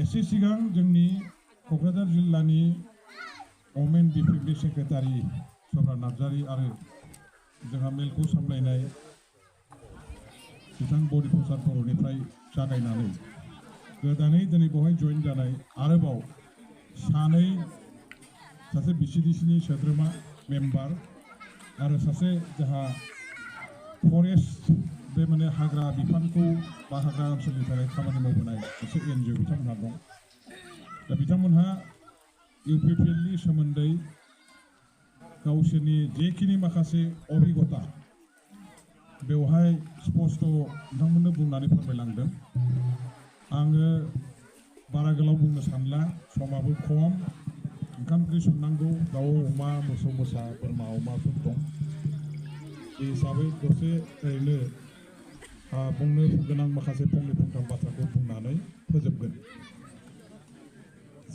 एसे सिगां जोंनि क'क्राझार जिल्लानि अमेन बिपिपि सेक्रेटारि सब्रा नार्जारि आरो जोंहा मेलखौ सामलायनाय बिथां बडि प्रसाद बर'निफ्राय जागायनानै गोदानै दिनै बेवहाय जइन जानाय आरोबाव सानै सासे बिसिडिसिनि सोद्रोमा मेम्बार आरो सासे जोंहा फरेस्ट बे माने हाग्रा बिफानखौ बा हाग्रा ओनसोलनि थाखाय खामानि मावबोनाय मोनसे एनजिअ बिथांमोनहा दं दा बिथांमोनहा इउपिपिएलनि सोमोन्दै गावसोरनि जेखिनि माखासे अभिगता बेवहाय स्पष्ट नोंथांमोननो बुंनानै फोरमायलांदों आङो बारा गोलाव बुंनो सानला समाबो खम ओंखाम ओंख्रि संनांगौ दाउ अमा मोसौ मोसा बोरमा अमाफोर दं बे हिसाबै दसे ओरैनो बुंनो गोनां माखासे फंनै फंथाम बाथ्राखौ बुंनानै फोजोबगोन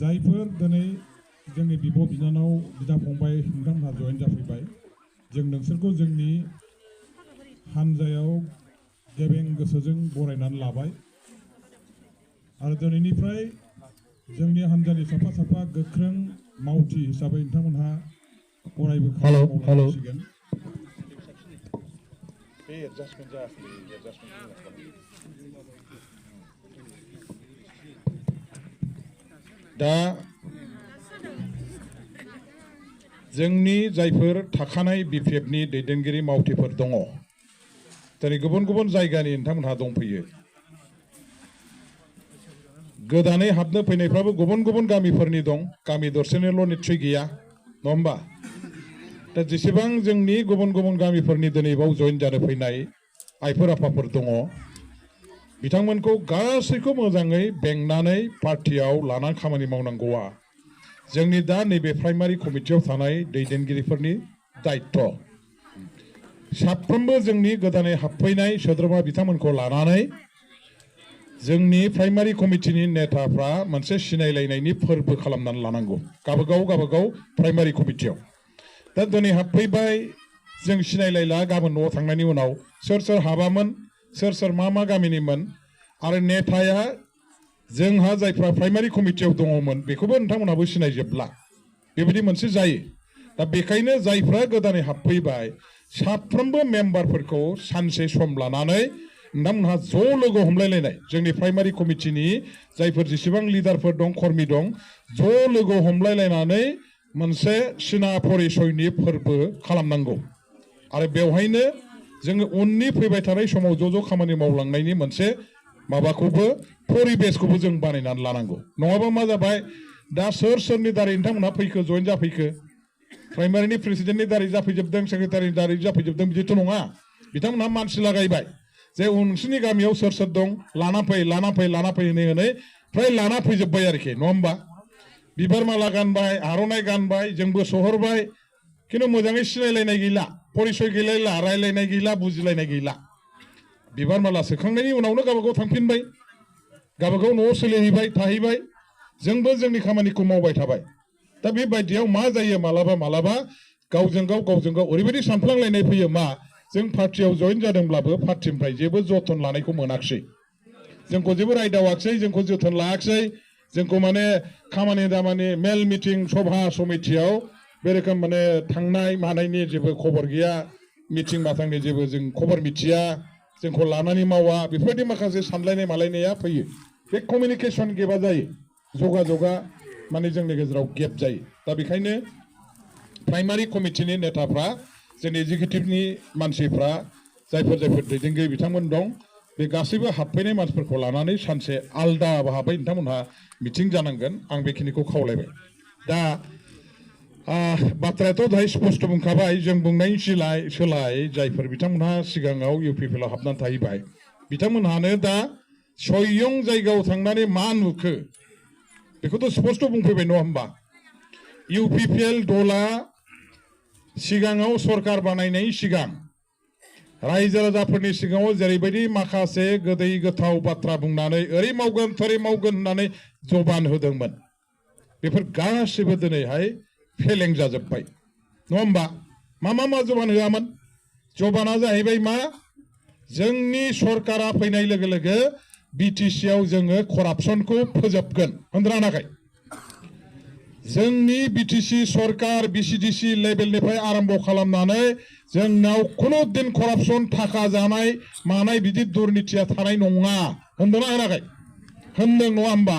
जायफोर दिनै जोंनि बिब' बिनानाव बिदा फंबाय नोंथांमोनहा जइन जाफैबाय जों नोंसोरखौ जोंनि हानजायाव गेबें गोसोजों बरायनानै लाबाय आरो दिनैनिफ्राय जोंनि हानजानि साफा साफा गोख्रों मावथि हिसाबै नोंथांमोनहा अरायबो खामानि मावलांसिगोन दा जोंनि जायफोर थाखानाय बिपिएफनि दैदेनगिरि मावथिफोर दङ दिनै गुबुन गुबुन जायगानि नोंथांमोनहा दंफैयो गोदानै हाबनो फैनायफ्राबो गुबुन गुबुन गामिफोरनि दं गामि दरसेनिल' निस्सय गैया नङा होमबा दा जेसेबां जोंनि गुबुन गुबुन गामिफोरनि दिनै बाव जइन जानो फैनाय आइफोर आफाफोर दङ बिथांमोनखौ गासैखौ मोजाङै बेंनानै पार्टियाव लानानै खामानि मावनांगौआ जोंनि दा नैबे प्राइमारि कमिटियाव थानाय दैदेनगिरिफोरनि दायित्व साफ्रोमबो जोंनि गोदानै हाबफैनाय सोद्रोमा बिथांमोनखौ लानानै जोंनि प्राइमारि कमिटिनि नेताफ्रा मोनसे सिनायलायनायनि फोरबो खालामनानै लानांगौ गावबागाव प्राइमारि कमिटियाव दा दिनै हाबफैबाय जों सिनायलायला गाबोन न'आव थांनायनि उनाव सोर सोर हाबामोन सोर सोर मा गामिनिमोन आरो नेताया जोंहा जायफ्रा प्राइमारि कमिटियाव दङमोन बेखौबो नोंथांमोनहाबो सिनायजोबला बेबायदि मोनसे जायो दा बेखायनो जायफ्रा गोदानै हाबफैबाय साफ्रोमबो मेम्बारफोरखौ सानसे सम लानानै नोंथांमोनहा ज' लोगो हमलायलायनाय जोंनि प्राइमारि कमिटिनि जायफोर जेसेबां लिडारफोर दं कर्मि दं ज' लोगो हमलायलायनानै मोनसे सिना परिचयनि फोरबो खालामनांगौ आरो बेवहायनो जोङो उननि फैबाय थानाय समाव ज' खामानि मावलांनायनि मोनसे माबाखौबो परिबेसखौबो जों बानायनानै लानांगौ नङाबा मा जाबाय दा सोरनि दारै नोंथांमोनहा फैखो जइन जाफैखो प्राइमारिनि प्रेसिडेन्टनि दारै जाफैजोबदों सेक्रेटारिनि दारै जाफैजोबदों बिदिथ' नङा बिथांमोनहा मानसि लागायबाय जे नोंसोरनि गामियाव सोर दं लाना फै होनै फ्राय लाना फैजोब्बाय आरोखि नङा होमबा बिबार माला गानबाय आर'नाइ गानबाय जोंबो सहरबाय खिन्थु मोजाङै सिनायलायनाय गैला परिचय गैलायला रायलायनाय गैला बुजिलायनाय गैला बिबार माला सोखांनायनि उनावनो गावबागाव थांफिनबाय गावबागाव न'आव सोलिहैबाय थाहैबाय जोंबो जोंनि खामानिखौ मावबाय थाबाय दा बेबायदियाव मा जायो मालाबा गावजों गाव ओरैबायदि सानफ्लांलायनाय फैयो मा जों पार्टियाव जइन जादोंब्लाबो पार्टिनिफ्राय जेबो जथन लानायखौ मोनाखिसै जोंखौ जेबो रायदावाखिसै जोंखौ जोथोन लायाखिसै जोंखौ माने खामानि दामानि मेल मिटिं सभा समितियाव बे रोखोम माने थांनाय मानायनि जेबो खबर गैया मिटिं माथांनि जेबो जों खबर मिथिया जोंखौ लानानै मावा बेफोरबायदि माखासे सानलायनाय मालायनाया फैयो बे कमिउनिकेसन गेपआ जायो जगा माने जोंनि गेजेराव गेप जायो दा बेखायनो प्राइमारि कमिटिनि नेताफ्रा जोंनि एग्जिकिउटिभनि मानसिफ्रा जायफोर दैदेनगिरि बिथांमोन दं बे गासैबो हाबफैनाय मानसिफोरखौ लानानै सानसे आलदा भाबै नोंथांमोनहा मिटिं जानांगोन आं बेखिनिखौ खावलायबाय दा बाथ्रायाथ' दाहाय स्पष्ट बुंखाबाय जों बुंनायनि सोलाय जायफोर बिथांमोनहा सिगाङाव इउपिपिएलआव हाबनानै थाहैबाय बिथांमोनहानो दा सयं जायगायाव थांनानै मा नुखो बेखौथ' स्पष्ट बुंफैबाय नङा होमबा इउपिपिएल दला सिगाङाव सरकार बानायनायनि सिगां रायजो राजाफोरनि सिगाङाव जेरैबायदि माखासे गोदै गोथाव बाथ्रा बुंनानै ओरै मावगोन थोरै मावगोन होननानै जबान होदोंमोन बेफोर गासैबो दिनैहाय फेलें जाजोब्बाय नङा होमबा मा जबान होआमोन जबाना जाहैबाय मा जोंनि सरकारा फैनाय लोगो लोगो बिटिसिआव जोङो करापसनखौ फोजोबगोन होनदोंना होनाखै जोंनि बिटिसि सरकार बिसिडिसि लेभेलनिफ्राय आरम्भ खालामनानै जोंनाव खुनु दिन करापसन थाखा जानाय मानाय बिदि दुर्निथिया थानाय नङा होनदोंना होनाखै होनदों नङा होमबा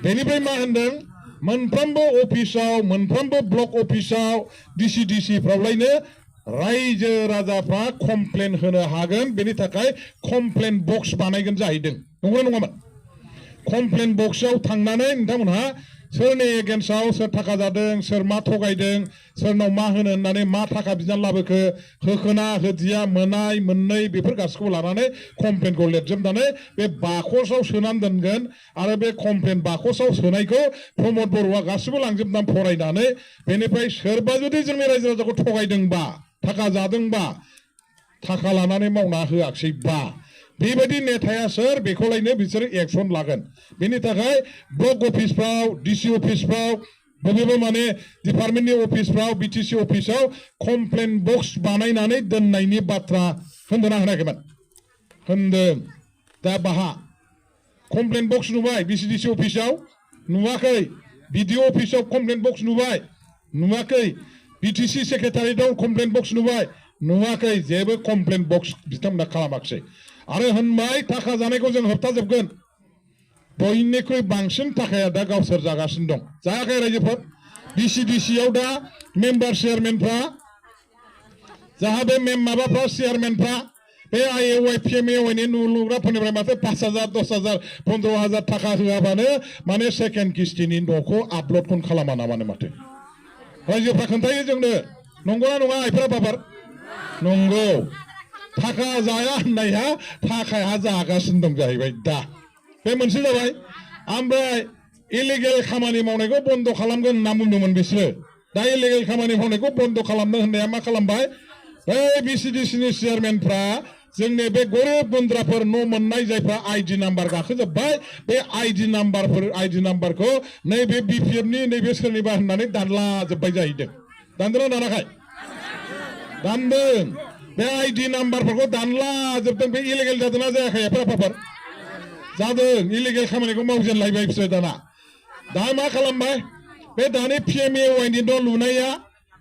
बेनिफ्राय मा होनदों मोनफ्रोमबो अफिसाव मोनफ्रोमबो ब्लक अफिसाव डिसिडिसिफ्रावलायनो रायजो राजाफ्रा कमप्लेन होनो हागोन बेनि थाखाय कमप्लेन बक्स बानायगोन जाहैदों नंगौना नङामोन कमप्लेन बक्सआव थांनानै नोंथांमोनहा सोरनि एगेन्स्टआव सोर थाखा जादों सोर मा थगायदों सोरनाव मा होनो होननानै मा थाखा बिनानै लाबोखो होखोना होदिया मोनाय मोननै बेफोर गासैखौबो लानानै कमप्लेनखौ लिरजोबनानै बे बाकसाव सोनानै दोनगोन आरो बे कमप्लेन बाकसाव सोनायखौ प्रमद बर'आ गासिबो लांजोबनानै फरायनानै बेनिफ्राय सोरबा जुदि जोंनि रायजो राजाखौ थगायदोंबा थाखा जादोंबा थाखा लानानै मावना होआखैबा बेबायदि नेथाया सोर बेखौलायनो बिसोरो एक्सन लागोन बेनि थाखाय ब्लक अफिसफ्राव डिसि अफिसफ्राव बबेबा माने डिपार्टमेन्टनि अफिसफ्राव बिटिसि अफिसाव कमप्लेन बक्स बानायनानै दोननायनि बाथ्रा होनदोंना होनाखैमोन होनदों दा बाहा कमप्लेन बक्स नुबाय बिसिडिसि अफिसाव नुवाखै बिडिअ अफिसाव कमप्लेन बक्स नुबाय नुवाखै बिटिसि सेक्रेटारिएटआव कमप्लेन बक्स नुबाय नुवाखै जेबो कमप्लेन बक्स बिथांमोना खालामाखै आरो होनबाय थाखा जानायखौ जों होबथाजोबगोन बयनिख्रुइ बांसिन थाखाया दा गावसोर जागासिनो दं जायाखै रायजोफोर बिसिडिसिआव दा मेम्बार चेयारमेनफ्रा जाहा बे माबाफ्रा चेयारमेनफ्रा बे आइएवाइ पिएमएवाइनि न' लुग्राफोरनिफ्राय माथो 5,000 10,000 15,000 थाखा होआबानो माने सेकेन्ड किस्तिनि न'खौ आपल'डखौनो खालामा नामानो माथो रायजोफ्रा खोन्थायो जोंनो नंगौना नङा आइफोरा बाबार नंगौ थाखा जाया होननाया थाखाया जागासिनो दं जाहैबाय दा बे मोनसे जाबाय ओमफ्राय इलिगेल खामानि मावनायखौ बन्द खालामगोन होनना बुंदोंमोन बिसोरो दा इलिगेल खामानि मावनायखौ बन्द खालामनो होननाया मा खालामबाय बै बिसिडिसिनि चेयारमेनफ्रा जोंनि बे गरिब गुन्द्राफोर न' मोननाय जायफ्रा आइडि नाम्बार गाखोजोब्बाय बे आइडि नाम्बारखौ नैबे बिपिएफनि नैबे सोरनिबा होननानै दानला जोब्बाय जाहैदों दानदोंना दानाखै दानदों बे आइडि नाम्बारफोरखौ दानला जोबदों बे इलिगेल जादोंना जायाखै एफाफोर जादों इलिगेल खामानिखौ मावजेनलायबाय बिसोर दाना दा मा खालामबाय बे दानि पिएमएवाइनि न' लुनाया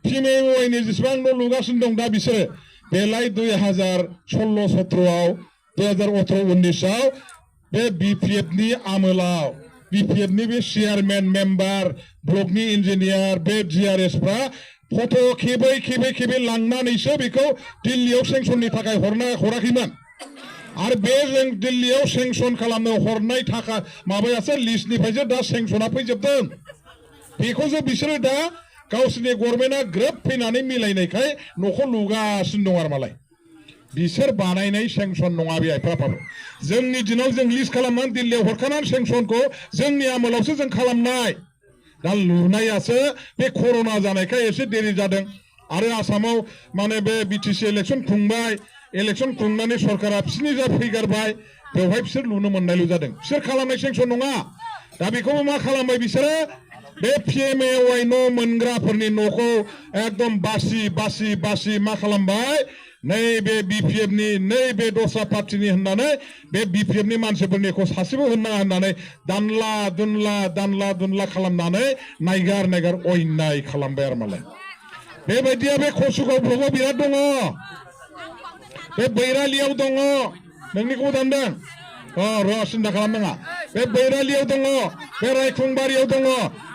पिएमएवाइनि जेसेबां न' लुगासिनो दं दा बिसोरो बेलाय 2016-17आव 2018-19आव बे बिपिएफनि आमोलाव बिपिएफनि बे चेयारमेन मेम्बार ब्लकनि इन्जिनियार बे जिआरएसफ्रा फट' खेबै लांनानैसो बेखौ दिल्लीयाव सेंसननि थाखाय हराखैमोन आरो बे जों दिल्लीयाव सेंसन खालामनो हरनाय थाखा माबायासो लिस्टनिफ्रायसो दा सेंसना फैजोबदों बेखौसो बिसोरो दा गावसोरनि गभर्नमेन्टआ ग्रोब फैनानै मिलायनायखाय न'खौ लुगासिनो दं आरो मालाय बिसोर बानायनाय सेंसन नङा बे आइफोराबो जोंनि दिनाव जों लिस्ट खालामनानै दिल्लीयाव हरखानानै सेंसनखौ जोंनि आमोलावसो जों खालामनाय दा लुनायासो बे कर'ना जानायखाय एसे देरि जादों आरो आसामाव माने बे बिटिसि इलेक्सन खुंबाय इलेक्सन खुंनानै सरकारा बिसोरनि जा फैगारबाय बेवहाय बिसोर लुनो मोननायल' जादों बिसोर खालामनाय सेंसन नङा दा बेखौबो मा खालामबाय बिसोरो बे पिएमएवाइ न' मोनग्राफोरनि न'खौ एकदम बासि मा खालामबाय नैबे बिपिएफनि नैबे दस्रा पार्टिनि होननानै बे बिपिएफनि मानसिफोरनिखौ सासेबो होननाङा होननानै दानला दुनला खालामनानै नायगार अयनाय खालामबाय आरो मालाय बेबायदिया बे कसुगाव ब्लकआव बिराद दङ बे बैरालियाव दङ नोंनिखौ दानदों र' सिन्था खालामनाङा बे बैरालियाव दङ बे रायखंबारियाव दङ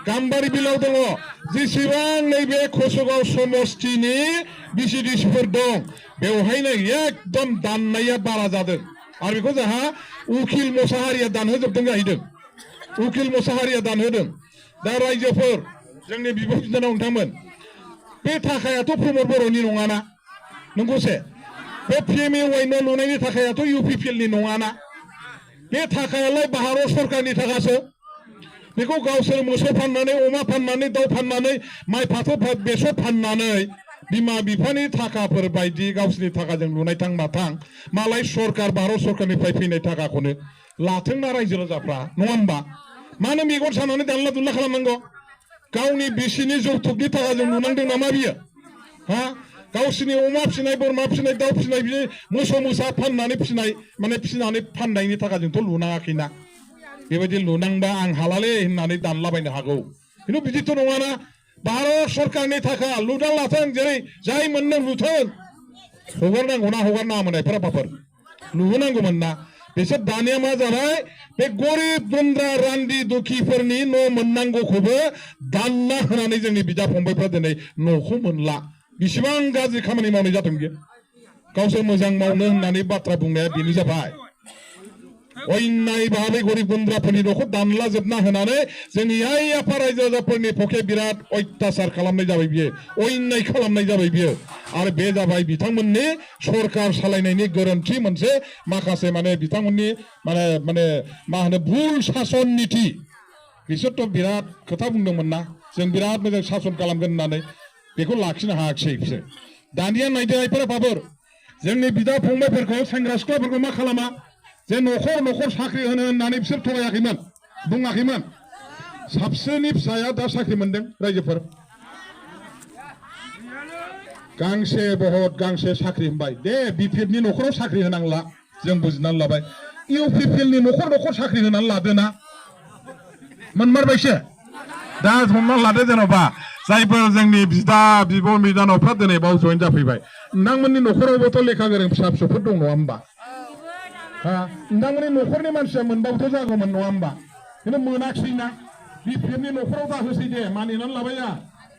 गाम्बारि बिलाव दङ जेसेबां नैबे कसुगाव समस्तिनि बिसिडिसिफोर दं बेवहायनो एकदम दाननाया बारा जादों आरो बेखौ जोंहा उकिल मोसाहारिया दानहोजोबदों जाहैदों उकिल मोसाहारिया दानहोदों दा रायजोफोर जोंनि बिब' बिनानाव नोंथांमोन बे थाखायाथ' प्रमद बर'नि नङाना नंगौसे बे पिएमएवाइ न' लुनायनि थाखायाथ' इउपिपिएलनि नङाना बे थाखायालाय भारत सरकारनि थाखासो बेखौ गावसोर मोसौ फाननानै अमा फाननानै दाउ फाननानै माइ फाथो बेसर फाननानै बिमा बिफानि थाखाफोर बायदि गावसोरनि थाखाजों लुनाय थां माथां मालाय सरकार भारत सरकारनिफ्राय फैनाय थाखाखौनो लाथोंना रायजो राजाफ्रा नङा होमबा मानो मेगन सानानै दानला दुनला खालामनांगौ गावनि बिसिनि जौथुकनि थाखाजों लुनांदों नामा बियो हा गावसिनि अमा फिसिनाय बोरमा फिसिनाय दाउ फिसिनाय बिदि मोसौ मोसा फाननानै फिसिनाय माने फिसिनानै फाननायनि थाखाय जोंथ' लुनाङाखैना बेबायदि लुनांबा आं हालाले होननानै दानलाबायनो हागौ खिन्थु बिदिथ' नङाना भारत सरकारनि थाखाय लुना लाथों जेरै जाय मोननो लुथों हगारनांगौना हगारनाङामोन एफोराबाफोर लुहोनांगौमोन ना बिसोर दानिया मा जाबाय बे गरिब गुन्द्रा रान्दि दुखिफोरनि न' मोननांगौखौबो दानना होनानै जोंनि बिदा फंबायफ्रा दिनै न'खौ मोनला बेसेबां गाज्रि खामानि मावनाय जादों बियो गावसोर मोजां मावनो होननानै बाथ्रा बुंनाया बेनो जाबाय अन्याय भाबै गरिब गुन्द्राफोरनि न'खौ दानलाजोबना होनानै जोंनि आइ आफा रायजो राजाफोरनि पक्षे बिराद अत्याचार खालामनाय जाबाय बियो अन्याय खालामनाय जाबाय बियो आरो बे जाबाय बिथांमोननि सरकार सालायनायनि गोरोन्थि मोनसे माखासे माने बिथांमोननि माने माने मा होनो भुल सासन नीति बिसोरथ' बिराद खोथा बुंदोंमोन ना जों बिराद मोजां सासन खालामगोन होननानै बेखौ लाखिनो हायाखिसै बिसोर दानिया नायदो आइफोराबाफोर जोंनि बिदा फंबायफोरखौ सेंग्रा सिख्लाफोरखौ मा खालामा जे न'खर न'खर साख्रि होनो होननानै बिसोर थगायाखैमोन बुङाखैमोन साबसेनि फिसाया दा साख्रि मोनदों रायजोफोर गांसे बहत गांसे साख्रि होनबाय दे बिपिएफनि न'खराव साख्रि होनांला जों बुजिनानै लाबाय इउपिपिएलनि न'खर न'खर साख्रि होनानै लादोना मोनमारबायसो दा हमना लादो जेन'बा जायफोर जोंनि बिदा बिब' बिनानावफ्रा दिनै बाव जयेन जाफैबाय नोंथांमोननि न'खरावबोथ' लेखा गोरों फिसा फिसौफोर दं नङा होमबा नोंथांमोननि न'खरनि मानसिया मोनबावथ' जागौमोन नङा होमबा खिन्थु मोनाखिसैना बिपिएफनि न'खराव दाहोसै दे मानिनानै लाबायना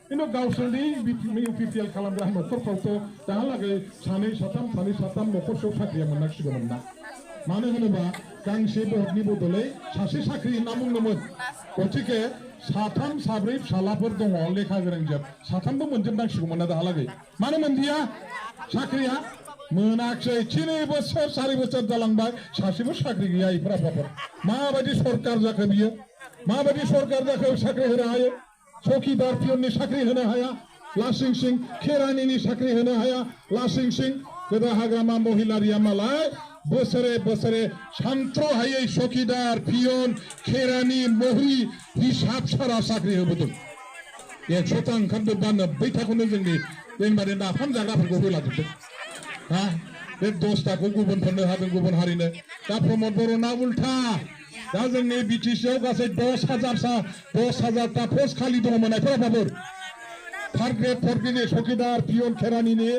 खिन्थु गावसोरनि इउपिपिएल खालामग्रा न'खरफ्रावथ' दाहालागै सानै साथाम न'खरसेयाव साख्रिया मोनाखिसिगौमोन ना मानो होनोबा गांसे बहतनि बदलै सासे साख्रि होनना बुंदोंमोन गतिके साथाम साब्रै फिसालाफोर दङ लेखा गोरोंजोब साथामबो मोनजोबनांसिगौमोन ना दाहालागै मानो मोनदिया साख्रिया मोनाखिसै 3 बोसोर 4 बोसोर जालांबाय सासेबो साख्रि गैया इफोराबाफोर माबायदि सरकार जाखो बियो माबायदि सरकार जाखो साख्रि होनो हायो चौकीदार पियननि साख्रि होनो हाया लासिं सिं खेरानिनि साख्रि होनो हाया लासिं सिं गोदो हाग्रामा महिलारिया मालाय बोसोरे बोसोरे सानथ्र'हायै चौकीदार पियन खेरानि महरी हिसाब सारा साख्रि होबोदों 100टा ओंखारदोंबा 90टाखौनो जोंनि जेनेबा नाफाम जाग्राफोरखौ होलाजोबदों बे 10टाखौ गुबुनफोरनो हादों गुबुन हारिनो दा प्रमद बर'ना उल्था दा जोंनि बिटिसिआव गासै 10,000टा पस्ट खालि दङमोन आइफोराबाफोर थार्ड ग्रेड फर्थ ग्रेडनि चौकीदार पियन खेरानिनि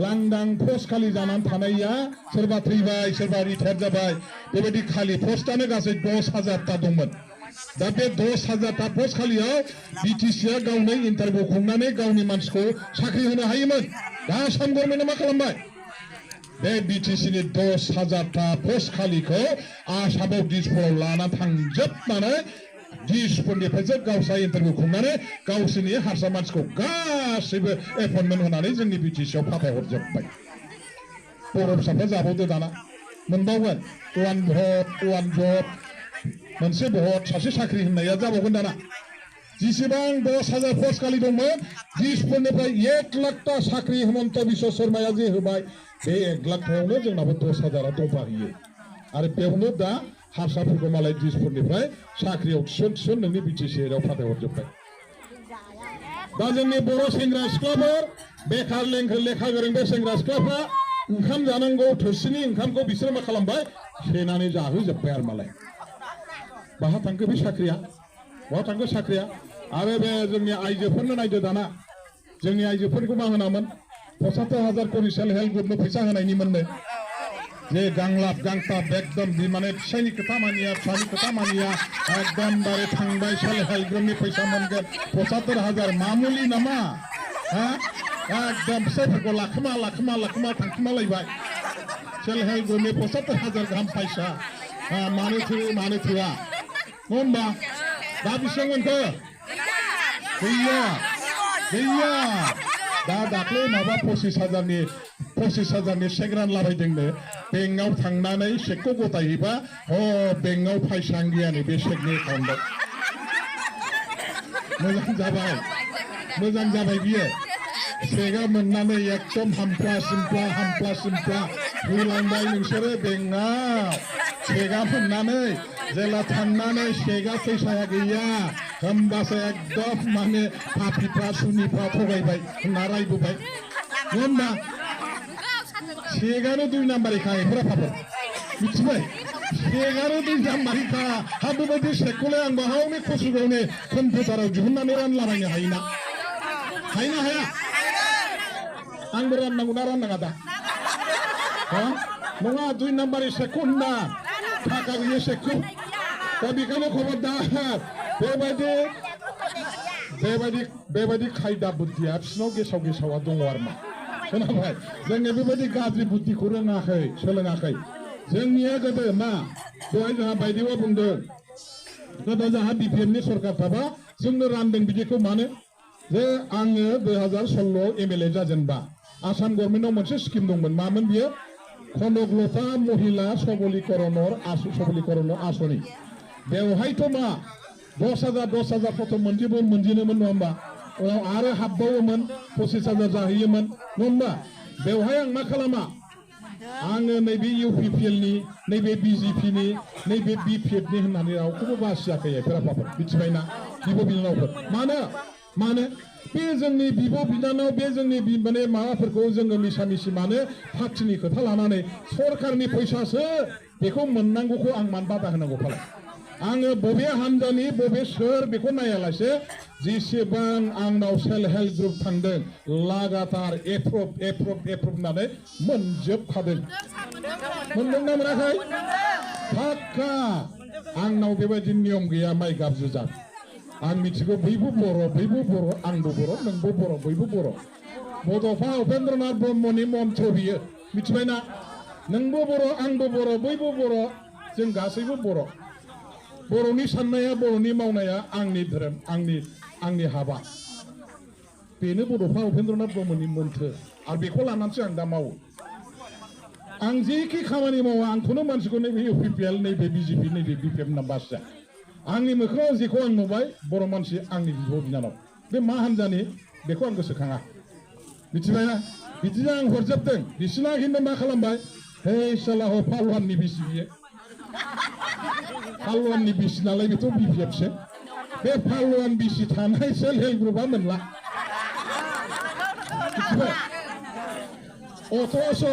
लांदां पस्ट खालि जानानै थानाया सोरबा थैबाय सोरबा रिटायार जाबाय बेबायदि खालि पस्टआनो गासै 10,000टा दंमोन दा बे 10,000टा पस्ट खालियाव बिटिसिआ गावनो इन्टारभिउ खुंनानै गावनि मानसिखौ साख्रि होनो हायोमोन दा आसाम गभर्नमेन्टआ मा खालामबाय बे बिटिसिनि 10,000टा पस्ट खालिखौ आसामाव दिसपुराव लानानै थांजोबनानै दिसपुरनिफ्रायसो गावसा इन्टारभिउ खुंनानै गावसोरनि हारसा मानसिखौ गासैबो एपइन्टमेन्ट होनानै जोंनि बिटिसिआव फाथायहरजोब्बाय बर' फिसाफ्रा जाबावदो दाना मोनबावगोन वान जब मोनसे भट सासे साख्रि होननाया जाबावगोन दाना जिसिबां 10,000 पस्ट खालि दंमोन दिसपुरनिफ्राय 1 लाखटा साख्रि हिमन्त बिश्व शर्माया जे होबाय बे 1 लाखटायावनो जोंनाबो 10,000आ दंफाहैयो आरो बेयावनो दा हारसाफोरखौ मालाय दिसपुरनिफ्राय साख्रियाव थिसन नोंनि बिटिसिआव फाथायहरजोब्बाय दा जोंनि बर' सेंग्रा सिख्लाफोर बेखार लेखा गोरों बे सेंग्रा सिख्लाफ्रा ओंखाम जानांगौ थोरसिनि ओंखामखौ बिसोर मा खालामबाय सेनानै जाहोजोब्बाय आरो मालाय बाहा थांखो बे साख्रिया बहा थांखो साख्रिया आरो बे जोंनि आइजोफोरनो नायदो दाना जोंनि आइजोफोरखौ मा होनामोन 75,000 करि सेल्फ हेल्प ग्रुपनो फैसा होनायनि मोननो जे गांलाब गांथाब एकदम माने फिसायनि खोथा मानिया फिसानि खोथा मानिया एकदमबारे थांबाय सेल्फ हेल्प ग्रुपनि फैसा मोनगोन 75,000 मामुलि नामा एकदम फिसायफोरखौ लाखोमा थांखोमालायबाय सेल्फ हेल्प ग्रुपनि 75,000 गाहाम फैसा मानो थोआ होमबा दा बेसेबां मोनखो गैया दा दाख्लै माबा 25,000नि चेक रानलाबायदोंनो बेंकआव थांनानै चेकखौ गथायहैबा बेंकआव फैसा गैया नै बे चेकनि एकाउन्टआव मोजां जाबाय बियो चेकआ मोननानै एकदम हामफ्ला सिमफ्ला होलांबाय नोंसोरो बेंकआव चेकआ मोननानै जेला थांनानै चेकआ फैसाया गैया होमबासो एकदम माने पापिफ्रा सुनिफ्रा थगायबाय होनना रायबोबाय नोंबा सेगानो 2 नाम्बारिखा एफोराफोर मिथिबाय सेगानो 2 नाम्बारिखा हा बेबायदि सेकखौलाय आं बाहावनि खसुगावनि कम्पिउटाराव दिहुननानै रानलाबायनो हायोना हाया आंबो राननांगौ ना राननाङा दा हा नङा 2 नाम्बारि सेकखौ होनना थाखा गैयै सेकखौ दा बेखायनो खबरदार बेबायदि खायदा बुद्धिया बिसिनाव गेसावा दङ आरो मा खोनाबाय जोंनि बेबायदि गाज्रि बुद्धिखौ रोङाखै सोलोङाखै जोंनिया गोदो मा दहाय जोंहा बायदिवा बुंदों गोदो जोंहा बिपिएमनि सरकार थाबा जोंनो रानदों बिदिखौ मानो जे आङो 2016 एमएलए जाजेनबा आसाम गभर्नमेन्टआव मोनसे स्किम दंमोन मामोन बियो कनकलता महिला सबलीकरण आसनि बेवहायथ' मा 10,000 प्रथम मोनजेनोमोन नङा होमबा उनाव आरो हाबबावोमोन 25,000 जाहैयोमोन नङा होमबा बेवहाय आं मा खालामा आङो नैबे इउपिपिएलनि नैबे बिजेपिनि नैबे बिपिएफनि होननानै रावखौबो बासियाखै एफोराफोर मिथिबायना बिब' बिनानावफोर मानो बे जोंनि बिब' बिनानाव बे जोंनि माने माबाफोरखौ जोङो मिसा-मिसि मानो पार्टिनि खोथा लानानै सरकारनि फैसासो बेखौ मोननांगौखौ आं मानो बादा होनांगौ फालाय आङो बबे हान्जानि बबे सोर बेखौ नायालासे जेसेबां आंनाव सेल्फ हेल्प ग्रुप थांदों लागातार एप्रुभ होननानै मोनजोबखादों मोनदोंना मोनाखै फाक्का आंनाव बेबायदि नियम गैया माइ गाबजुजा आं मिथिगौ बयबो बर' आंबो बर' नोंबो बर' बयबो बर' बड'फा उपेन्द्रनाथ ब्रह्मनि मन्त्र बियो मिथिबायना नोंबो बर' आंबो बर' बयबो बर' जों गासैबो बर' बर'नि साननाया बर'नि मावनाया आंनि धोरोम आंनि हाबा बेनो बड'फा उपेन्द्रनाथ ब्रह्मनि मोन्थोर आरो बेखौ लानानैसो आं दा मावो आं जेखि खामानि मावा आंखौनो मानसिखौ नैबे इउपिपिएल नैबे बिजेपि नैबे बिपिएफ होनना बासिया आंनि मोखाङाव जेखौ आं नुबाय बर' मानसि आंनि बिब' बिनानाव बे मा हान्जानि बेखौ आं गोसोखाङा मिथिबायना बिदिनो आं हरजोबदों बिसिना खिन्थु मा खालामबाय हे सालाह पालवाननि बिसि बियो पालवाननि बिसि नालाय बेथ' बिपिएफसो बे पालवान बिसि थानाय सेल्फ हेल्प ग्रुपआ मोनला मिथिबाय अथ'स'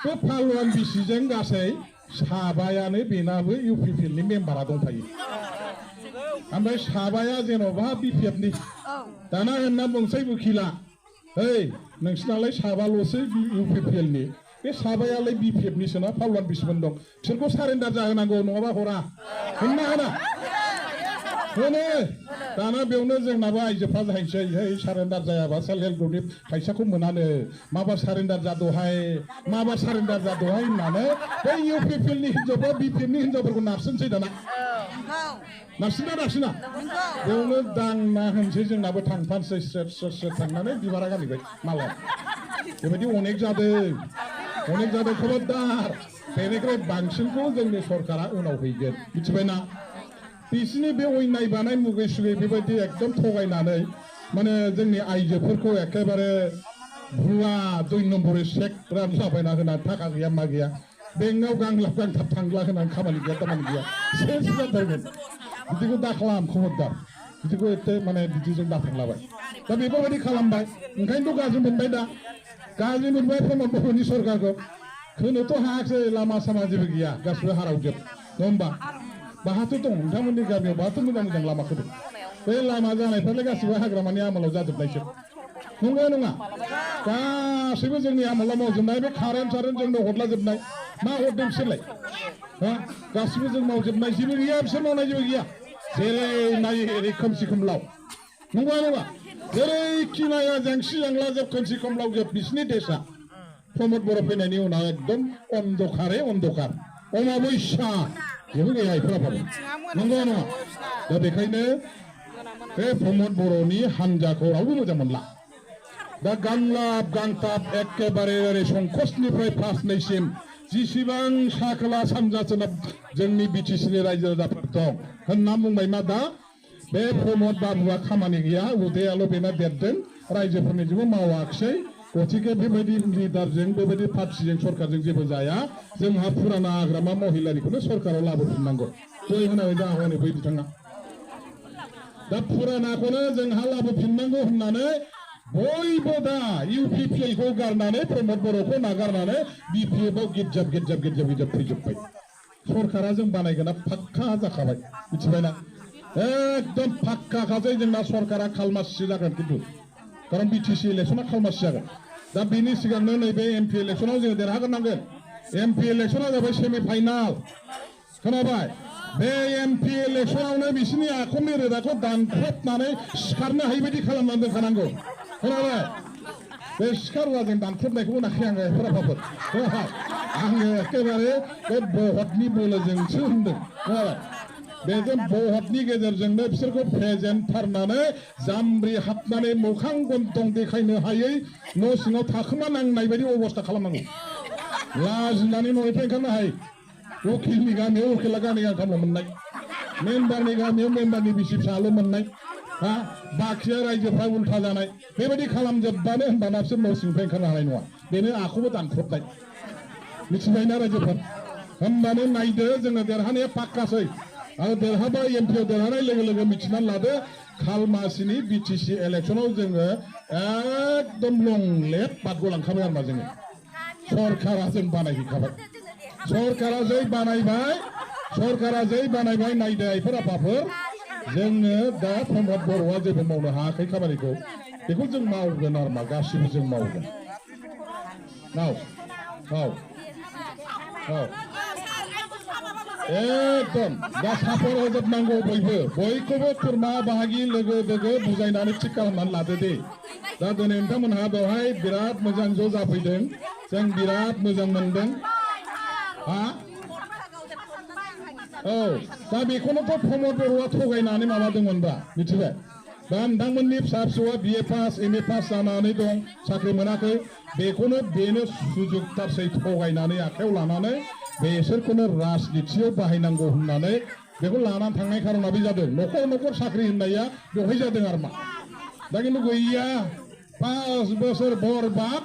बे पालवान बिसिजों गासै साबायानो बेनाबो इउपिपिएलनि मेम्बारा दंफायो ओमफ्राय साबाया जेन'बा बिपिएफनि दाना होनना बुंसै उखिला ओइ नोंसिनालाय साबाल'सो इउपिपिएलनि बे साबायालाय बिपिएफनिसोना पालवान बिसिमोन दं बिसोरखौ सारेन्डार जाहोनांगौ नङाबा हरा होनो दाना बेयावनो जोंनाबो आइजोफ्रा जाहैसै है सारेन्डार जायाबा सेल्फ हेल्प ग्रुपनि फैसाखौ मोनानो माबा सारेन्डार जादोहाय होननानै बै इउपिपिएलनि हिन्जावफ्रा बिपिएफनि हिन्जावफोरखौ नारसिनसै दाना नारसिना बेयावनो दांना होनसै जोंनाबो थांफानोसै स्रेट थांनानै बिबारा गानहैबाय मालाय बेबायदि अनेक जादों खबरदार बेनिफ्राय बांसिनखौ जोंनि सरकारा उनाव हैगोन मिथिबायना बिसिनि बे अयनाय बानाय मुगै सुगै बेबायदि एकदम थगायनानै माने जोंनि आइजोफोरखौ एखेबारे भुवा 2 नम्बरै सेक रानलाबायना होनानै थाखा गैया मा गैया बेंकआव गांलाब गांथाब थांला होनानै खामानि गैया सेस जाथारगोन बिदिखौ दा खालाम खबरदार बिदिखौ एसे माने बिदिजों दाफांलाबाय दा बेफोरबायदि खालामबाय ओंखायनोथ' गाज्रि मोनबाय प्रमद बर'नि सरकारखौ होनोथ' हायाखै लामा सामा जेबो गैया गासिबो हारावजोब नङा होमबा बाहाथ' दं नोंथांमोननि गामियाव बाहाथ' मोजां लामाखौ दं बे लामा जानायफ्रालाय गासिबो हाग्रामानि आमोलाव जाजोबनायसो नंगौ नङा गासैबो जोंनि आमोलाव मावजोबनाय बे कारेन्ट जोंनो हरलाजोबनाय मा हरदों बिसोरलाय गासिबो जों मावजोबनाय जेबो गैया बिसोर मावनाय जेबो गैया जेरै नायो एरै खोमसि खोमलाव नंगौ जेरैखि नाया जेंसि जेंला जोब खोमसि खोमलाव जोब बिसिनि देशा प्रमद बर' फैनायनि उनाव एकदम अन्धकार अमाबस्या जेबो गैया एफोराबाबो नंगौ नङा दा बेखायनो बे प्रमद बर'नि हान्जाखौ रावबो मोजां मोनला दा गांलाब गांथाब एखेबारे ओरै संकसनिफ्राय फासनैसिम जेसेबां सा खोला सानजा सोनाब जोंनि बिटिसिनि रायजो राजाफोर दं होनना बुंबाय मा दा बे प्रमद बाबुआ खामानि गैया उदैयाल' बेना देरदों रायजोफोरनि जेबो मावाखिसै गतिके बेबायदि लिडारजों बेबायदि पार्टिजों सरकारजों जेबो जाया जोंहा फुराना हाग्रामा महिलारिखौनो सरकाराव लाबोफिननांगौ बै होनानै दा हनै बै बिथाङा दा फुरानाखौनो जोंहा लाबोफिननांगौ होननानै बयबो दा UPPL खौ गारनानै प्रमद बर'खौ नागारनानै BPF आव गिदजाब फैजोब्बाय सरकारा जों बानायगोना फाक्का जाखाबाय मिथिबायना एकदम फाक्का खाजै जोंना सरकारा खालमासि जागोन खिन्थु कारण BTC इलेक्शना खालमासि जागोन दा बेनि सिगांनो नैबे MP इलेक्शनाव जों देरहाग्रोनांगोन MP इलेक्शना जाबाय सेमि फाइनाल खोनाबाय बे MP इलेक्शनावनो बिसिनि आखमनि रोदाखौ दानख्रेबनानै सिखारनो हायि बायदि खालामनानै दोनखानांगौ खोनाबाय बे सिखारवाजों दानख्रेबनायखौ मोनाखै आङो फराफाफोर आङो एखेबारे बे भटनि बोलोजोंसो होनदों खोनाबाय बेजों भटनि गेजेरजोंनो बिसोरखौ फेजेनथारनानै जाम्ब्रि हाबनानै मोखां गन्थं देखायनो हायै न' सिङाव थाखोमा नांनाय बायदि अबस्था खालामनांगौ लाजिनानै न'निफ्राय ओंखारनो हायो उकिलनि गामियाव उकिला गानै गांथामल' मोननाय मेम्बारनि गामियाव मेम्बारनि बिसि फिसाल' मोननाय हा बाखिया रायजोफ्रा उल्था जानाय बेबायदि खालामजोबबानो होनबाना बिसोर न' सिंनिफ्राय ओंखारनो हानाय नङा बेनो आखौबो दानख्रेबनाय मिथिबायना रायजोफोर होनबानो नायदो जोङो देरहानाया पाक्कासै आरो देरहाबाय एमपिआव देरहानाय लोगो लोगो मिथिनानै लादो खालमासिनि BTC इलेक्शनाव जोङो एकदम लं लेट बारग'लांखाबाय आरोमा जोङो सरकारा जों बानायहैखाबाय सरकारा जै बानायबाय नायदो आइफोर आफाफोर जोङो दा प्रमद बर'आ जेबो मावनो हायाखै खामानिखौ बेखौ जों मावगोन आरोमा गासिबो जों मावगोन एकदम दा सापर होजोबनांगौ बयखौबो खुरमा बाहागि लोगो दोगो बुजायनानै थिग खालामनानै लादो दे दा दिनै नोंथांमोनहा बेवहाय बिराद मोजां ज' जाफैदों जों बिराद मोजां मोनदों हा दा बेखौनोथ' प्रमद बर'आ थगायनानै माबादोंमोनबा मिथिबाय दा नोंथांमोननि फिसा फिसौआ BA पास MA पास जानानै दं साख्रि मोनाखै बेनो सुजुगथारसै थगायनानै आखायाव लानानै बेसोरखौनो राजनितियाव बाहायनांगौ होननानै बेखौ लानानै थांनाय खार'ना बे जादों न'खर साख्रि होननाया बेवहाय जादों आरोमा दा खिन्थु गैया 5 बोसोर बरबाद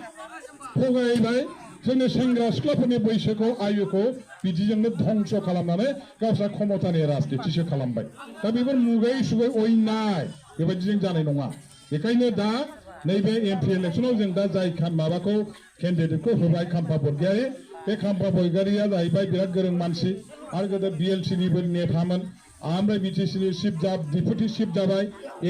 थगायबाय जोंनि सेंग्रा सिख्लाफोरनि बैसोखौ आयुखौ बिदिजोंनो धंस खालामनानै गावस्रा क्षमतानि राजनितिसो खालामबाय दा बेफोर मुगै सुगै अयनाय बेबायदिजों जानाय नङा बेखायनो दा नैबे MP इलेक्शनाव जों दा जाय माबाखौ केन्डिडेटखौ होबाय खाम्फा बरगयारी बे खाम्फा बरगयारीया जाहैबाय बिराद गोरों मानसि आरो गोदो BLC निबो नेतामोन ओमफ्राय BTC नि डिपुटि चिफ जाबाय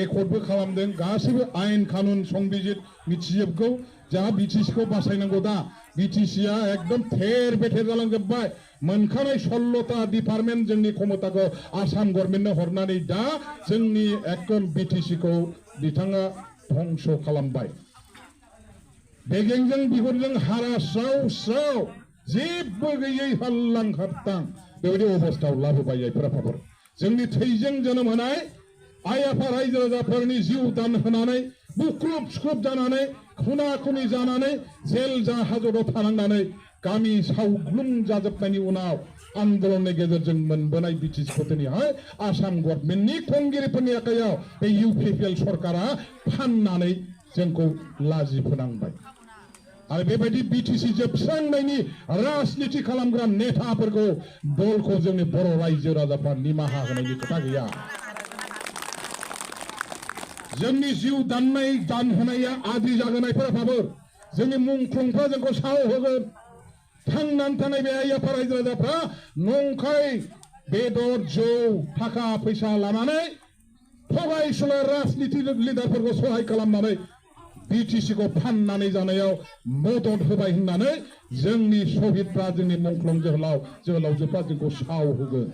एकर्डबो खालामदों गासैबो आयेन कानुन संबिजित मिथिजोबगौ जहा BTC खौ बासायनांगौ दा BTCआ एकदम थेर बेथेर जालांजोब्बाय मोनखानाय 16टा डिपार्टमेन्ट जोंनि क्षमताखौ आसाम गभर्नमेन्टनो हरनानै दा जोंनि एकदम BTC खौ बिथाङा धंस खालामबाय बेगेंजों बिगुरजों हारा स्राव जेबो गैयै हाल्लां हाबतां बेबायदि अबस्थायाव लाबोबाय आइफोर आफाफोर जोंनि थैजों जोनोम होनाय आइ आफा रायजो राजाफोरनि जिउ दान होनानै बुख्रुब सुख्रुब जानानै खुना खुनि जानानै जेल जा हाजतआव थानांनानै गामि सावग्लुं जाजोबनायनि उनाव आन्दोलननि गेजेरजों मोनबोनाय BTC खौ दिनैहाय आसाम गभर्नमेन्टनि खुंगिरिफोरनि आखायाव बे UPPL सरकारा फाननानै जोंखौ लाजि फोनांबाय आरो बेबायदि BTC जोबस्रांनायनि राजनिति खालामग्रा नेताफोरखौ दलखौ जोंनि बर' रायजो राजाफ्रा निमाहा होनायनि खोथा गैया जोंनि जिउ दान होनाया आद्रि जागोनायफोर आफाफोर जोंनि मुंख्लंफ्रा जोंखौ साव होगोन थांनानै थानाय बे आइ आफा रायजो राजाफ्रा नंखाय बेदर जौ थाखा फैसा लानानै थगायसुला राजनिति लिडारफोरखौ सहाय खालामनानै BTC खौ फाननानै जानायाव मदद होबाय होननानै जोंनि शहीदफ्रा जोंनि मुंख्लं जोहोलावजोफ्रा जोंखौ साव होगोन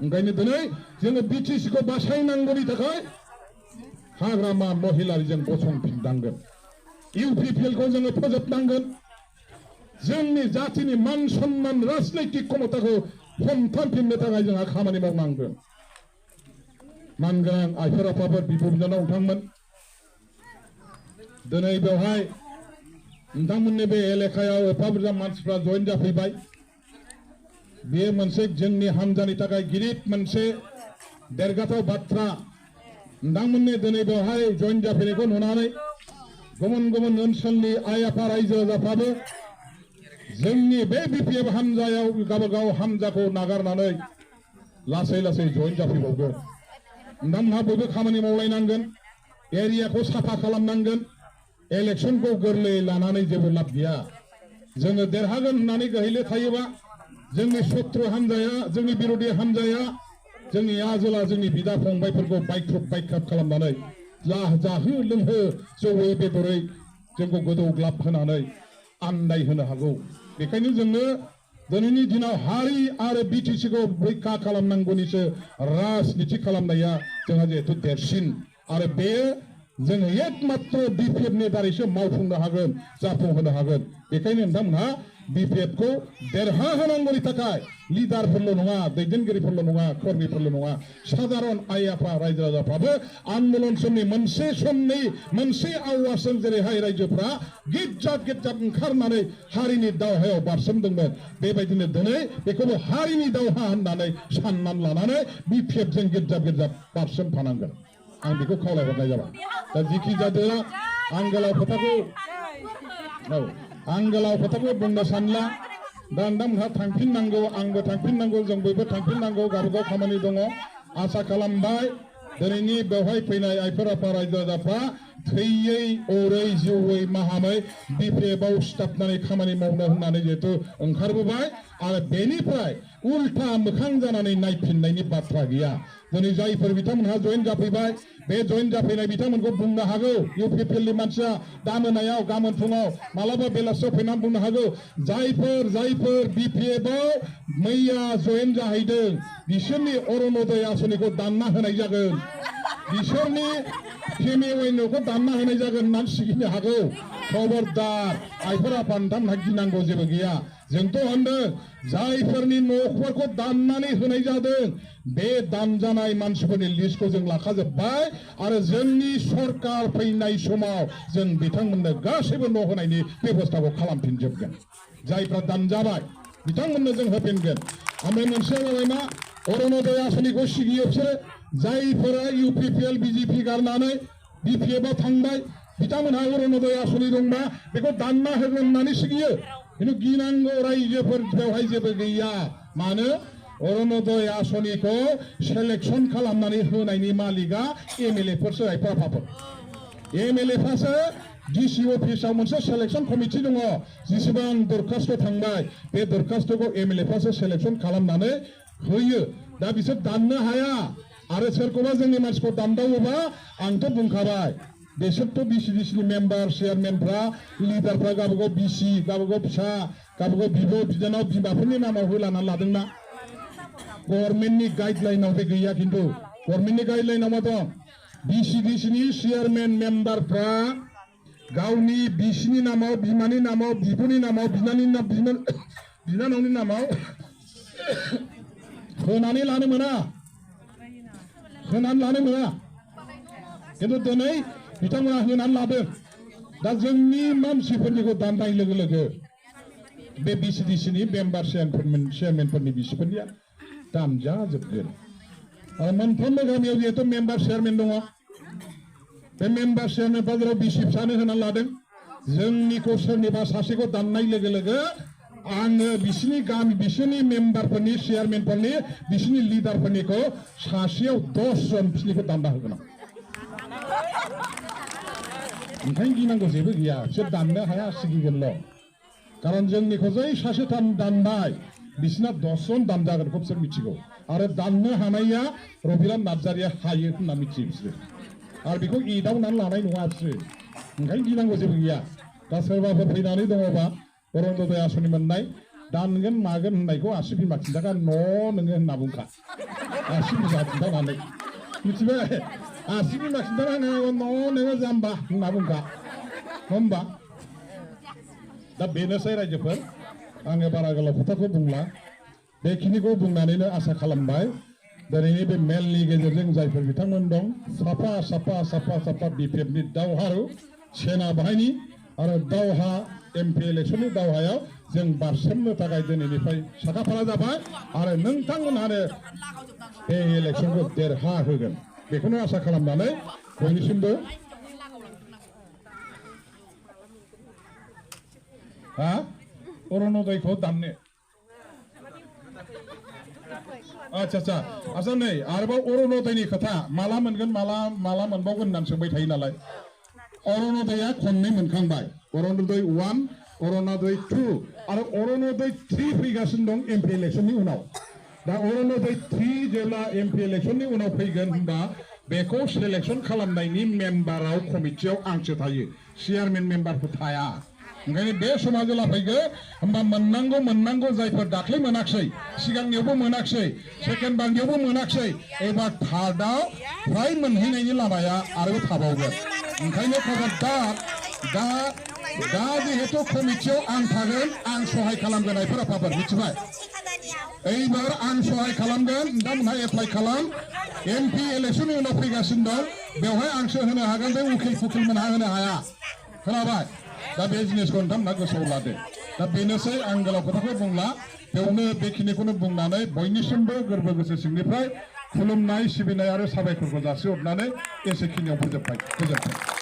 ओंखायनो दिनै जोङो BTC खौ बासायनांगौनि थाखाय हाग्रामा महिलारिजों गसंफिननांगोन UPPL खौ जोङो फोजोबनांगोन जोंनि जातिनि मान सन्मान राजनैतिक क्षमताखौ हमथाफिननो थाखाय जोंहा खामानि मावनांगोन मानगोनां आइफोर आफाफोर बिब' बिनानाव नोंथांमोन दिनै बेवहाय नोंथांमोननि बे एलेकायाव एफा बुरजा मानसिफ्रा जइन जाफैबाय बेयो मोनसे जोंनि हान्जानि थाखाय गिदिर मोनसे देरगाथाव बाथ्रा नोंथांमोननि दिनै बेवहाय जइन जाफैनायखौ नुनानै गुबुन गुबुन ओनसोलनि आइ आफा रायजो राजाफ्राबो जोंनि बे BPF हान्जायाव गावबागाव हान्जाखौ नागारनानै लासै लासै जइन जाफैबावगोन नोंथांमोनहा बयबो खामानि मावलायनांगोन एरियाखौ साफा खालामनांगोन इलेक्शनखौ गोरलै लानानै जेबो लाब गैया जोङो देरहागोन होननानै गहैले थायोबा जोंनि शत्रु हान्जाया जोंनि बिरोधी हान्जाया जोंनि आजोला जोंनि बिदा फंबायफोरखौ बायख्रुब बायख्राब खालामनानै जाहो लोंहो जौयै बेदरै जोंखौ गोदौ ग्लाब होनानै आन्दाय होनो हागौ बेखायनो जोङो दिनैनि दिनाव हारि आरो बिटिसिखौ रैखा खालामनांगौनिसो राजनिति खालामनाया जोंहा जिहेतु देरसिन आरो बे जोङो एकमात्र बिपिएफनि दारैसो मावफुंनो हागोन जाफुंहोनो हागोन बेखायनो नोंथांमोनहा बिपिएफखौ देरहाहोनांगौनि थाखाय लिडारफोरल' नङा दैदेनगिरिफोरल' नङा कर्मिफोरल' नङा साधारन आइ आफा रायजो राजाफ्राबो आन्दलन समनि मोनसे आवाजजों जेरैहाय रायजोफ्रा गिज्जाब ओंखारनानै हारिनि दावहायाव बारसोमदोंमोन बेबायदिनो दिनै बेखौबो हारिनि दावहा होननानै साननानै लानानै बिपिएफजों गिज्जाब बारसोमफानांगोन आं बेखौ खावलायहरनाय जाबाय दा जिखि जादों आं गोलाव खोथाखौ बुंनो सानला दा नोंथांमोनहा थांफिननांगौ आंबो थांफिननांगौ जों बयबो थांफिननांगौ गावबागाव खामानि दङ आसा खालामबाय दिनैनि बेवहाय फैनाय आइफोर आफा रायजो राजाफ्रा थैयै अरै जिउयै माहामै बिपिएफआव सिथाबनानै खामानि मावनो होननानै जिहेतु ओंखारबोबाय आरो बेनिफ्राय उल्था मोखां जानानै नायफिननायनि बाथ्रा गैया दिनै जायफोर बिथांमोनहा जयेन जाफैबाय बे जयेन जाफैनाय बिथांमोनखौ बुंनो हागौ इउपिपिएलनि मानसिया दा मोनायाव गाबोन फुङाव मालाबा बेलासियाव फैनानै बुंनो हागौ जायफोर बिपिएफआव मैया जयेन जाहैदों बिसोरनि अरुणोदय आसनिखौ दानना होनाय जागोन बिसोरनि पिएमएवाइखौ दानना होनाय जागोन होननानै सिगिनो हागौ खबरदार आइफोर आफा नोंथांमोनहा गिनांगौ जेबो गैया जोंथ' होनदों जायफोरनि न'फोरखौ दाननानै होनाय जादों बे दानजानाय मानसिफोरनि लिस्टखौ जों लाखाजोब्बाय आरो जोंनि सरकार फैनाय समाव जों बिथांमोननो गासैबो न' होनायनि बेबस्थाखौ खालामफिनजोबगोन जायफ्रा दानजाबाय बिथांमोननो जों होफिनगोन ओमफ्राय मोनसेया जाबाय मा अरुणोदय आसनिखौ सिगियो बिसोरो जायफोरा इउपिपिएल बिजेपि गारनानै बिपिएफआव थांबाय बिथांमोनहा अरुणोदय आसनि दंबा बेखौ दानना होगोन होननानै सिगियो खिन्थु गिनांगौ रायजोफोर बेवहाय जेबो गैया मानो अरुणोदय आसनिखौ सेलेक्सन खालामनानै होनायनि मालिकआ एमएलएफोरसो आइफोर एमएलएफ्रासो डिसि अफिसाव मोनसे सेलेक्सन कमिटि दङ जेसेबां दरखास्त थांबाय बे दरखास्तखौ एमएलएफ्रासो सेलेक्सन खालामनानै होयो दा बिसोर दाननो हाया आरो सोरखौबा जोंनि मानसिखौ दानदावोबा आंथ' बुंखाबाय बेसोरथ' बिसिडिसिनि मेम्बार चेयारमेनफ्रा लिडारफ्रा गावबागाव बिसि गावबागाव फिसा गावबागाव बिब' बिनानाव बिमाफोरनि नामाव होलानानै लादोंना गभर्नमेन्टनि गाइडलाइनाव बे गैया खिन्थु गभर्नमेन्टनि गाइडलाइनाव मा दं बिसिडिसिनि चेयारमेन मेम्बारफ्रा गावनि बिसिनि नामाव बिमानि नामाव बिब'नि नामाव बिनानावनि नामाव होनानै लानो मोना खिन्थु दिनै बिथांमोना होनानै लादों दा जोंनि मानसिफोरनिखौ दाननाय लोगो लोगो बे बिसिडिसिनि मेम्बार चेयारमेनफोरनि बिसिफोरनिया दानजाजोबगोन आरो मोनफ्रोमबो गामियाव जिहेतु मेम्बार चेयारमेन दङ बे मेम्बार चेयारमेनफ्रा जेराव बिसि फिसानो होनानै लादों जोंनिखौ सोरनिबा सासेखौ दाननाय लोगो लोगो आङो बिसिनि गामि बिसिनि मेम्बारफोरनि चेयारमेनफोरनि बिसिनि लिडारफोरनिखौ सासेयाव 10 जन बिसिनिखौ दानना होगोन ओंखायनो गिनांगौ जेबो गैया बिसोर दाननो हाया सिगिगोनल' खारन जोंनिखौ जै सासे दानबाय बिसिना 10 जन दानजागोनखौ बिसोर मिथिगौ आरो दाननो हानाया रबिराम नार्जारिया हायो होनना मिथियो बिसोरो आरो बेखौ एदावनानै लानाय नङा बिसोरो ओंखायनो गिनांगौ जेबो गैया दा सोरबाफोर फैनानै दङबा अरुणोदय आसनि मोननाय दानगोन मागोन होननायखौ आसि बिमा खिन्थागा न' नोङो होनना बुंखा आसि बिमा खिन्थानानै मिथिबाय आसि बिमा खिन्थानानै न' नोङो जाम्बा होनना बुंखा होमबा दा बेनोसै रायजोफोर आङो बारा गोलाव खोथाखौ बुंला बेखिनिखौ बुंनानैनो आसा खालामबाय दिनैनि बे मेलनि गेजेरजों जायफोर बिथांमोन दं साफा बिपिएफनि दावहारु सेना बाहायनि आरो दावहा एमपि इलेक्शननि दावहायाव जों बारसोमनो थाखाय दिनैनिफ्राय साखाफारा जाबाय आरो नोंथांमोनहानो बे इलेक्शनखौ देरहा होगोन बेखौनो आसा खालामनानै बयनिसिमबो अरुणोदयखौ दाननो आच्छा नै आरोबाव अरुणोदयनि खोथा माला मोनगोन माला मोनबावगोन होननानै सोंबाय थायो नालाय अरुणोदया खननै मोनखांबाय अरुणोदय 1 अरुणोदय 2 आरो अरुणोदय 3 फैगासिनो दं एमपि इलेक्शननि उनाव दा अरुणोदय 3 जेब्ला एमपि इलेक्शननि उनाव फैगोन होनबा बेखौ सिलेक्शन खालामनायनि मेम्बाराव कमिटियाव आंसो थायो चेयारमेन मेम्बारफोर थाया ओंखायनो बे समा जेला फैगोन होमबा मोननांगौ जायफोर दाख्लै मोनाखिसै सिगांनियावबो मोनाखिसै सेकेन्ड बारनियावबो मोनाखिसै एबार थार्डआव फ्राय मोनहैनायनि लामाया आरो थाबावगोन ओंखायनो खबरदार दा जिहेतु कमिटियाव आं थागोन आं सहाय खालामगोन आइफोर आफाफोर मिथिबाय এইবার आं सहाय खालामगोन नोंथांमोनहा एप्लाइ खालाम एमपि इलेक्शननि उनाव फैगासिनो दं बेवहाय आंसो होनो हागोन बे उकिल फुकिलमोनहा होनो हाया खोनाबाय दा बे जिनिसखौ नोंथांमोनहा गोसोआव लादो दा बेनोसै आं गोलाव खोथाखौ बुंला बेयावनो बेखिनिखौनो बुंनानै बयनिसिमबो गोरबो गोसो सिंनिफ्राय खुलुमनाय सिबिनाय आरो साबायखरखौ जासिहरनानै एसेखिनियाव फोजोबबाय गोजोन्थों